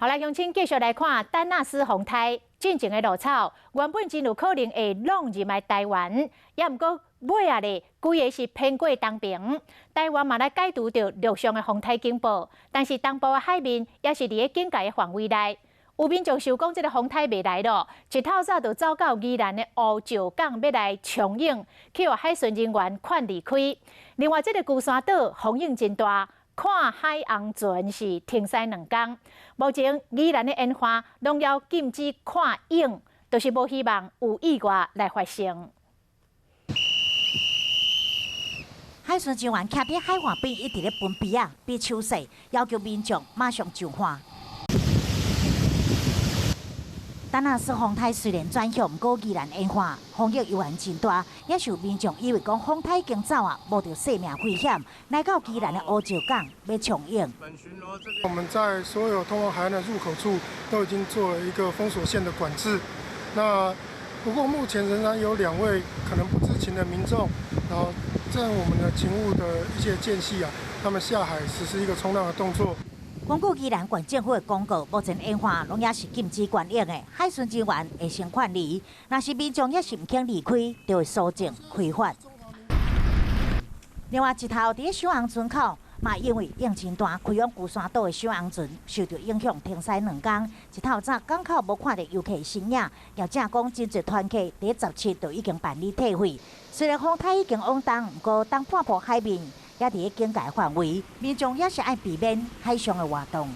好來，鄉親繼續來看丹娜絲風颱進前的落草，原本真有可能會弄入來台灣，也毋過尾仔咧，規个是偏過東爿。台灣嘛來解除著陸上的風颱警報，但是東部的海面也是佇咧警戒的範圍內。有民眾想講，這个風颱袂來囉，一透早就走到宜蘭的烏石港欲來衝湧，去予海巡人員勸離開。另外，這个龜山島風湧真大，看海紅船是停駛2工。目前宜蘭的沿岸攏猶禁止看湧，就是無希望有意外來發生。海巡人員徛佇海岸邊，一直咧分臂仔，比手勢，要求民眾馬上就岸。丹娜絲風颱雖然轉向，毋過宜蘭沿岸風雨猶原真大，也是有民眾以為講風颱已經走啊，冒著性命危險來到宜蘭的烏石港欲衝湧。我們在所有通往海岸的入口處都已經做了一個封鎖線的管制。那不過目前仍然有兩位可能不知情的民眾，然後在我們的勤務的一些間隙啊，他們下海實施一個衝浪的動作。根據宜蘭縣政府的公告，目前沿岸攏猶是禁止觀湧的，海巡人員會先勸離，若是民眾猶是毋肯離開，就會搜證開罰。另外一頭佇咧小紅船口，嘛因為湧真大，開往龜山島的小紅船受著影響，停駛2工。一透早港口無看著遊客身影，業者講真濟團客佇17就已經辦理退費。雖然風颱已經往東，毋過東半部海面也佇咧警戒範圍，民眾猶是愛避免海上的活動。